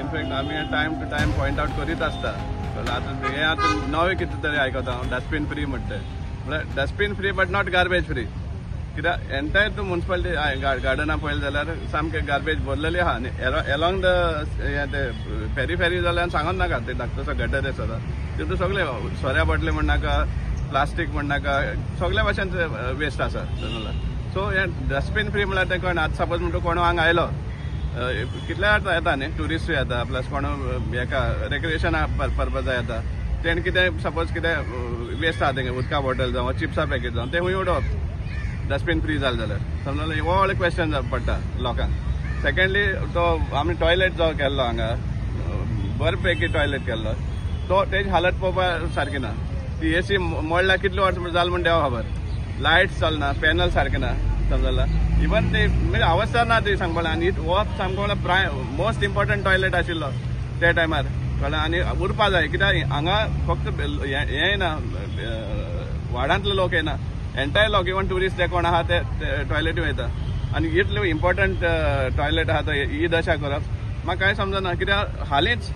In fact आमी time to time point out करीत आसता. आतां हें आतां नवें कितें तरी आयकता हांव, डस्टबीन फ्री म्हणटा. म्हळ्यार dustbin free but not garbage free. कित्याक एंटायर तूं मुन्सिपालिटी गार्डना पळयलें जाल्यार सामकें गार्बेज भरलेली आहा आनी एलॉंग the हें ते फेरी जाल्यार सांगून नाका, ते धाकटोसो गटर आसा तितून सगळे सोऱ्या बाटले म्हण नाका, प्लास्टीक म्हण नाका, सगल्या भाशेन वेस्ट आसा. सो हें डस्टबीन फ्री म्हळ्यार तें कळना. आतां सपोज म्हणटा कोण हांगा आयलो, कितल्या येता न्ही, ट्युरिस्टूय येता, प्लस कोण हेका रेक्रिएशना पर्पजा येता, तेणें कितें सपोज कितें वेस्ट आहा तेंगे उदका बॉटल जावं चिप्सा पॅकेट जावं तें खूंय उडोवप डस्टबीन फ्री जालें जाल्यार. समजलें, हो व्हडलें क्वेश्चन पडटा लोकांक. सेकेंडली तो आमी टॉयलेट जो केल्लो हांगा बरे पैकी टॉयलेट केल्लो तो तेजी हालत पळोवपा सारकी ना. ती एसी मोडल्या कितले वर्सां जालें म्हण देवा खबर, लायट चलना, पॅनल सारकें ना, समजला. इवन ते म्हणजे अवस्था ना ती सांगपा. आनी हो सामको म्हणल्यार मोस्ट इम्पॉर्टंट टॉयलेट आशिल्लो त्या टायमार, कळ्ळें. आनी उरपा जाय कित्याक हांगा फक्त हें येना, वार्डांतले लोक येना, एंटायर लोक इवन ट्युरिस्ट जे कोण आहा ते टॉयलेटी वयता. आनी इतले इम्पॉर्टंट टॉयलेट आहा तो ही दशा करप म्हाका कांय समजना. कित्याक हालींच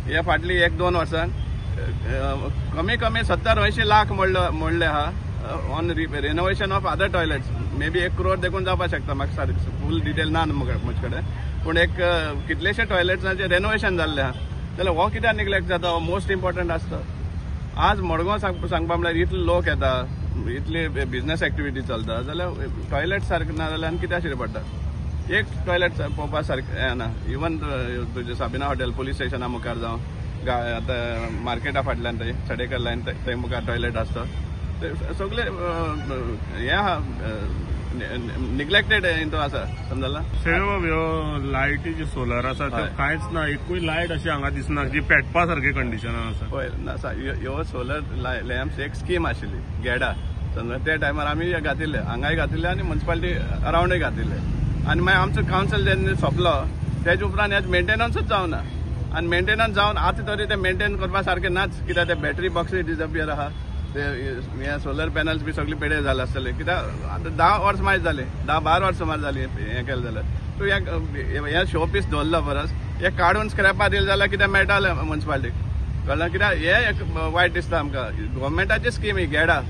हे फाटली 1-2 वर्सां कमी कमी 70-80 लाख मोडले आहा on renovation of other toilets. May be 1 crore देखून जावपाक शकता, म्हाका सारकें फूल डिटेल ना म्हजे कडेन, पूण एक कितलेशे टॉयलेट्सांचें रेनोवेशन जाल्लें आहा. जाल्यार हो कित्याक निग्लेक्ट जाता, हो मोस्ट इम्पॉर्टंट आसता. आज मडगांव सांगपा म्हणल्यार इतले लोक येता, इतली बिजनेस एक्टिविटी चलता, जाल्यार टॉयलेट सारकें ना जाल्यार आनी कित्याक शिरे पडटा. एक टॉयलेट पळोवपा सारकें हें ना. इवन तुजें साबिना हॉटेल पुलीस स्टेशना मुखार जावं, आतां मार्केटा फाटल्यान थंय सडेकर लायन थंय मुखार टॉयलेट आसता, सगळे हें आहा निग्लेक्टेड हितून आसा, समजला. सेव ह्यो लायटी ज्यो सोलर आसा त्यो कांयच ना, एकूय लायट अशी हांगा दिसना जी पेटपा सारके कंडिशनान आसा. पळय ना, ह्यो सोलर लॅम्प्स एक स्कीम आशिल्ली गेडा, समजा त्या टायमार आमी घातिल्ले, हांगाय घातिल्ले आनी मुन्सिपालिटी अरावंडय घातिल्ले. आनी मागीर आमचो कावन्सिल जेन्ना सोंपलो तेजे उपरांत हेच मेंटेनन्सूच जावना. आनी मेंटेनन्स जावन आतां तरी ते मेंटेन करपा सारकें नाच, कित्याक ते बॅटरी बॉक्सूय डिसअपियर आहा, ते हे सोलर पॅनल्स बी सगळे पेडे जाले आसतले. कित्याक आतां 10 वर्सां मागीर जालीं, 10-12 वर्सां सुमार जालीं हें केलें जाल्यार. तूं हें शो पीस दवरलो परस हें काडून स्क्रॅपा दिलें जाल्यार कितें मेळटालें मुन्सिपालिटीक, कळ्ळें. कित्याक हें एक वायट दिसता आमकां. गव्हर्मेंटाची स्कीम ही गेडा,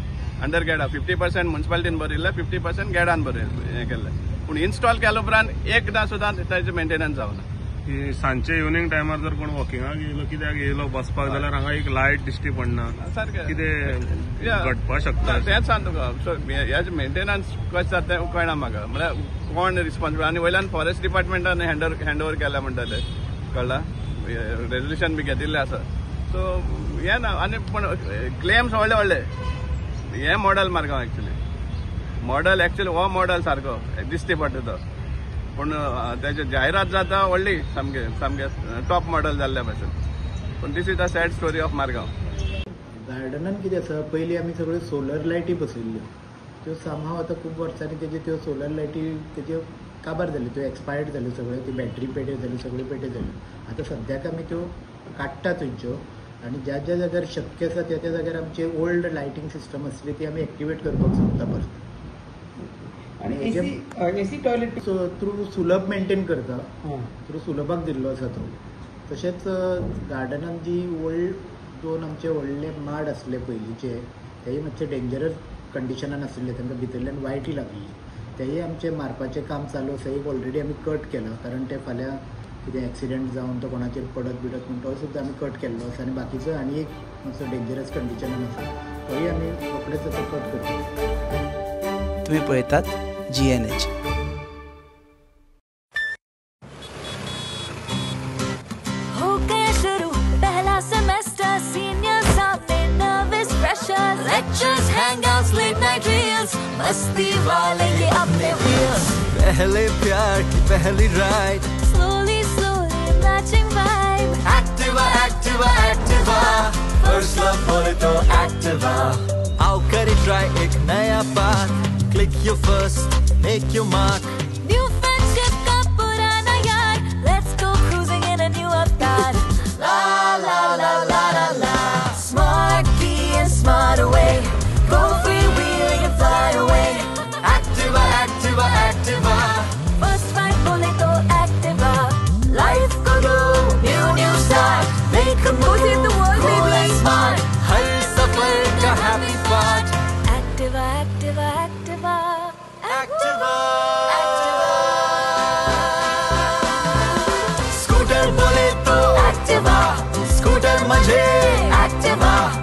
अंडर गेडा 50% मुन्सिपालिटीन बरयल्लें, 50% गेडान बरयलें हें केल्लें, पूण इन्स्टॉल केल्या उपरांत एकदां सुद्दां ताचें मेंटेनन्स जावना. की सांजचे इवनिंग टायमार जर कोण वॉकिंगाक येयलो कित्याक येयलो बसपाक जाल्यार हांगा एक लायट दिश्टी पडना, सारकें कितें घडपाक शकता. तेंच सांग तुका, सो हेजे मेंटेनन्स कशें जाता तें कळना म्हाका, म्हळ्यार कोण रिस्पॉन्सिबल. आनी वयल्यान फॉरेस्ट डिपार्टमेंटान हँड ओवर केल्या म्हणटा ते, कळ्ळा, रेजोल्युशन बी घेतिल्लें आसा. सो हें ना. आनी पूण क्लेम्स व्हडले व्हडले, हें model Margao actually model actually हो मॉडल सारको दिश्टी पडटा तो, पूण तेजे जायरात जाता व्हडली सामके सामके टॉप मॉडल जाल्ल्या भशेन. पूण this is the sad story of Margao. गार्डनान कितें आसा, पयलीं आमी सगळ्यो सोलर लायटी बसयल्ल्यो, त्यो समहाव आतां खूब वर्सांनी तेज्यो त्यो सोलर लायटी तेज्यो काबार जाल्यो, त्यो एक्सपायर्ड जाल्यो सगळ्यो, ती बॅटरी पेटे जाली, सगळ्यो पेटे जाल्यो. आतां सद्याक आमी त्यो काडटा थंयच्यो आनी ज्या ज्या जाग्यार शक्य आसा त्या त्या जाग्यार आमची ओल्ड लायटींग सिस्टम आसली ती आमी एक्टिवेट करपाक सोदता परत. आनी एसी टॉयलेट थ्रू सुलभ मेंटेन करता, थ्रू सुलभाक दिल्लो आसा तो. तशेंच गार्डनान जी ओल्ड दोन आमचे व्हडले माड आसले पयलींचे, तेय मातशे डेंजरस कंडिशनान आशिल्ले, तांकां भितरल्यान वायटी लागली, तेय आमचें मारपाचें काम चालू आसा. एक ऑलरेडी आमी कट केला, कारण ते फाल्यां कितें एक्सिडंट जावन तो कोणाचेर पडत बिडत म्हण तो सुद्दां आमी कट केल्लो आसा. आनी बाकीचो आनी एक मातसो डेंजरस कंडिशनान आसा तोय आमी रोखडेच आतां कट करता. तुमी पळयतात GNH. हो गया शुरू पहला सेमेस्टर, सीनियर सामने nervous pressure, lectures, hangouts, late night reels, मस्ती वाले ये अपने व्हील्स, पहले प्यार की पहली ride, slowly slowly matching vibe, Activa Activa Activa, first love बोले तो एक्टिवा, आओ करे ट्राई एक नया path, click your first, make your mark, new friendship का पुराना यार, let's go cruising in a new avatar, la la la la la la, smart key and smart away, go freewheeling and fly away, Activa Activa Activa, first ride बोले तो Activa, life को दो तुझे Activa.